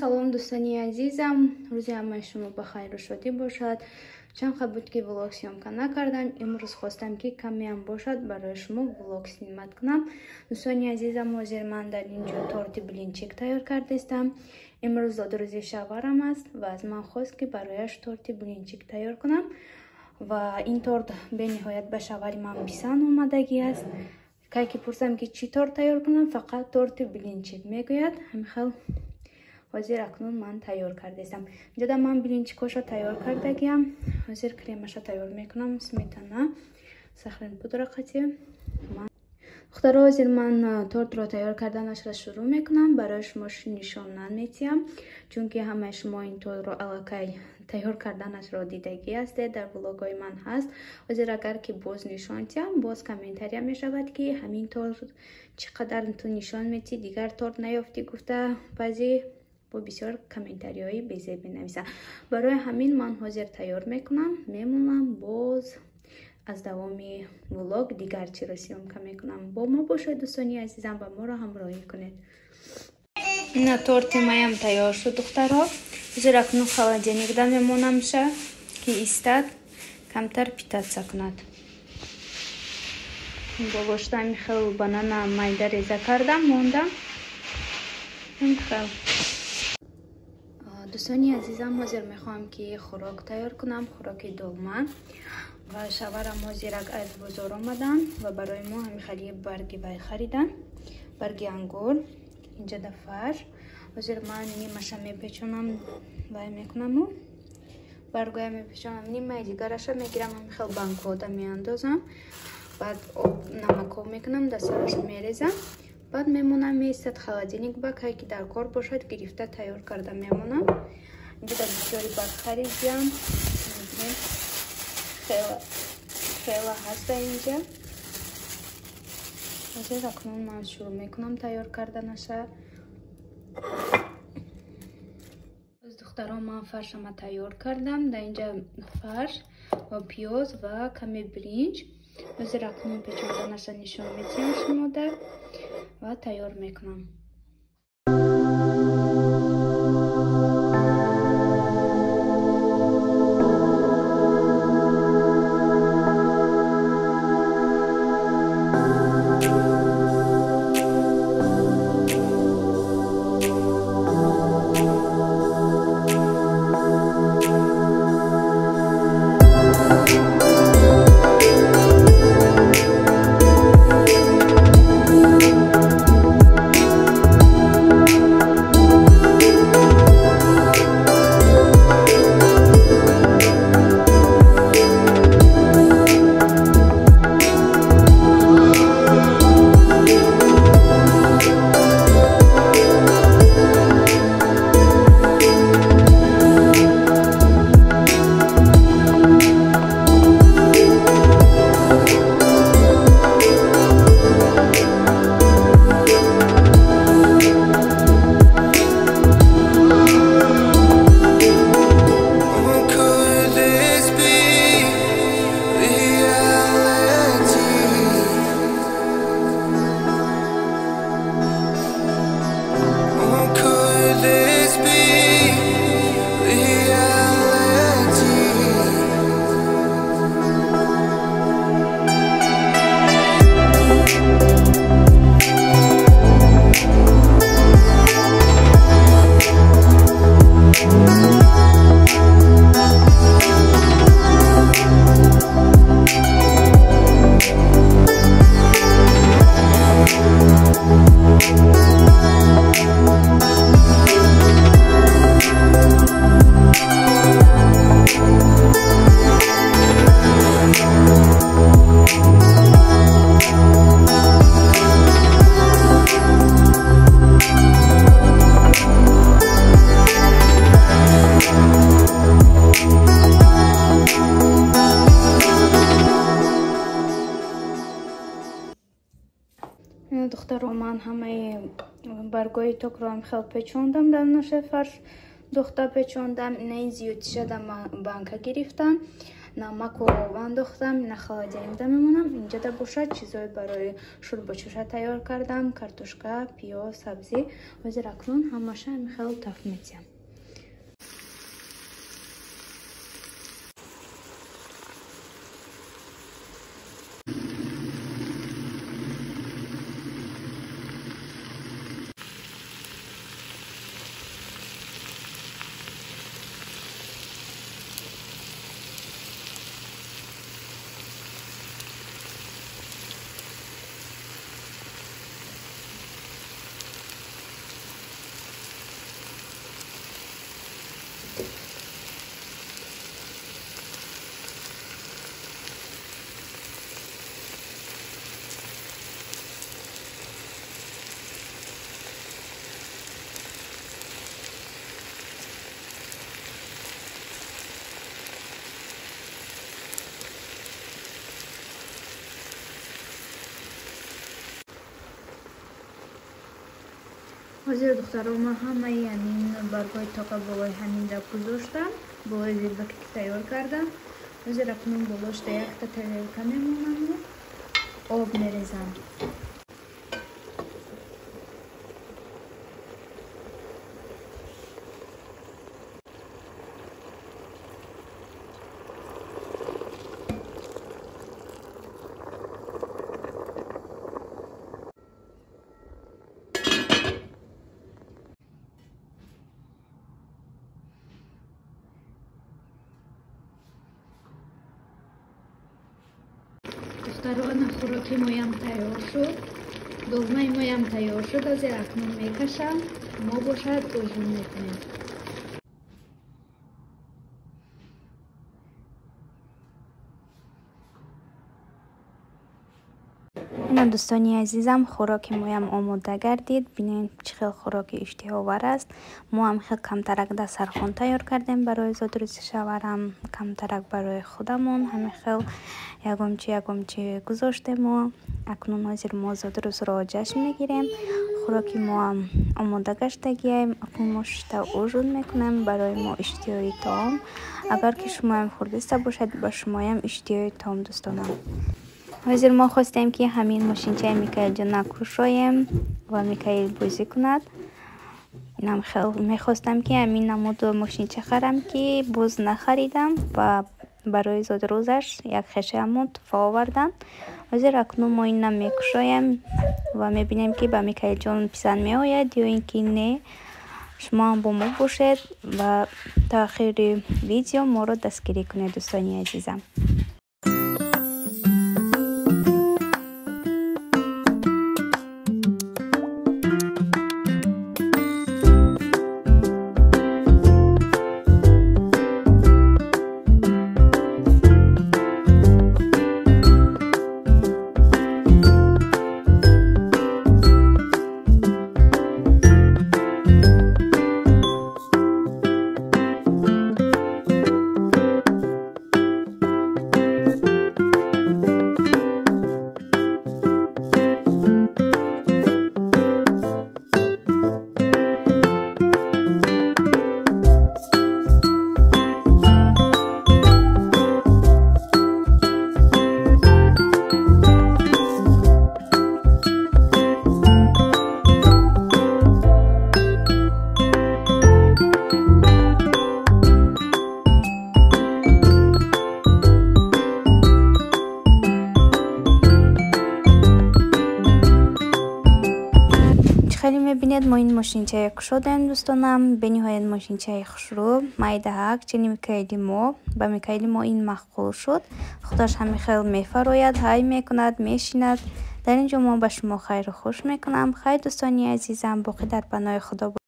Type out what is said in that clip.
Салом, дӯстони азизам, рӯзи ҳамаи шумо ба хайру шодӣ бошад. Чанд қабл буд, ки влог съёмка накардам. Имрӯз хостам, ки камеам бошад, барои шумо влог снимать кунам. Дӯстони азизам, ҳозир ман дар ин ҷо торти блинчик тайёр кардастам. Имрӯз зодрӯзи шавҳарам аст ва аз ман хост, ки барояш торти блинчик тайёр кунам. Ва ин торт бениҳоят ба шавҳари ман писанд омадагӣ аст. Кай ки пурсам, ки чӣ торт тайёр кунам, фақат торти блинчик мегӯяд. Ҳамин хел ҳозир акнун ман тайёр кардастам. Инҷода ман блинчикҳоша тайёр кардагиам. Ҳозир кремаша тайёр мекунам, сметана, сахарный пудра қатӣ. Духтаро, ҳозир ман тортро тайёр карданашро шурӯъ мекунам. Барои шумо нишон наметиҳам, чунки ҳамаи шумо ин тортро аллакай тайёр карданашро дидагӣ ҳастед, дар влогҳои ман ҳаст. Ҳозир агар ки боз нишон диҳам, боз комментария мешавад, ки ҳамин торт чӣ қадар ту нишон метиҳӣ, дигар торт наёфтӣ гуфта, баъзе бо бисёр комментариҳои безеб менависанд. Барои ҳамин ман ҳозир тайёр мекунам, мемонам, боз аз давоми влог дигар чиро съёмка мекунам. Бо мо бошед, дӯстони азизам, ва моро ҳамроҳӣ кунед. Ина торти маям тайёр шуд, духтаро. Ҳозир акнун холодильникда мемонамша, ки истад, камтар питаться кунад. Болошта ҳамин хел банана майда реза кардам, мондам. Ҳамин хел. Дӯстони азизам, ҳозир мехоҳам, ки хӯрок тайёр кунам, хӯроки долма. Ва шаварам ҳозирак аз бозор омадан ва барои мо ҳамин хели барги вай харидан, барги ангур. Инҷа фарш. Ҳозир ман нимаша мепечонам, вай мекунаму баргоя мепечонам, нимаи дигараша мегирам, ҳамин хел банкода меандозам, баъд об намакоб мекунам, дар сараш мерезам, баъд мемонам, меистад холодильник ба, кай ки дар кор бошад, гирифта тайёр карда мемонам. Инҷа бисёри барг харидиам, хела ҳаст инҷа. Ҳозир акнун ман шурӯъ мекунам тайёр карданаша. Духтарон, ман фаршама тайёр кардам. Дар инҷа фарш ва пиёз ва каме бринҷ. Ҳозир акнун печонданаша нишон медиҳам шумода ва тайёр мекунам. Духтаро, ман ҳамаи баргои токро ҳам хел печондам, дар наша фарш духта печондам. Ина ин зиёдиша дар банка гирифтам. Намаку об андохтам, ина холодильникда мемонам. Инҷода бошад чизҳои барои шӯрбочӯша тайёр кардам, картошка, пиёз, сабзӣ. Ҳозир акнун ҳамаша ҳамин хел таф метиҳам. Ҳозир духтаро ман ҳамаи ҳамин баргҳои тоқа болои ҳамин даб гузоштам, болои зирбаке ки тайёр кардам. Ҳозир акнун болошда якта тарелка мемонаму об мерезам. Духтарона, хӯроки моям тайёр шуд, долмаи моям тайёр шуд. Ҳозир акнун мекашам, мо бошад ужин мекунем. Ина дӯстони азизам, хӯроки моям омода гардид. Бинед, чӣ хел хӯроки иштиҳовар аст. Мо ҳам хел камтарак дастархон тайёр кардем барои зодрӯзи шаварам, камтарак барои худамон ҳамин хел ягончи ягончи гузоштему. Акнун ҳозир мо зодрӯзро ҷашн мегирем. Хӯроки моам омода гаштагием. Акнун мо шишта ужин мекунем. Барои мо иштиҳои таом. Агар ки шумоям хӯрдиста бошад, ба шумоям иштиҳои таом, дӯстонам. Ҳозир мо хостем, ки ҳамин мошинчаи Микаилҷона кушоем ва Микаил бозӣ кунад. Инам хел мехостам, ки ҳамин намуду мошинча харам, ки боз нахаридам ва барои зодрӯзаш як хешаамон туҳфа оварданд. Ҳозир акнун мо инам мекушоем ва мебинем, ки ба Микаилҷон писанд меояд ё ин ки не. Шумо ҳам бо мо бошед ва то охири видео моро дастгирӣ кунед, дӯстони азизам. Хеле мебинед, мо ин мошинчае кушодем, дӯстонам. Бениҳоят мошинчаи хушрӯ, майдаҳак, чини Микаили мо. Ба Микаили мо ин маъқул шуд. Худаш ҳамин хел мефарояд, ҳай мекунад, мешинад. Дар ин ҷо мо ба шумо хайру хуш мекунам. Хайр, дӯстони азизам, боқӣ дар паноҳи Худо.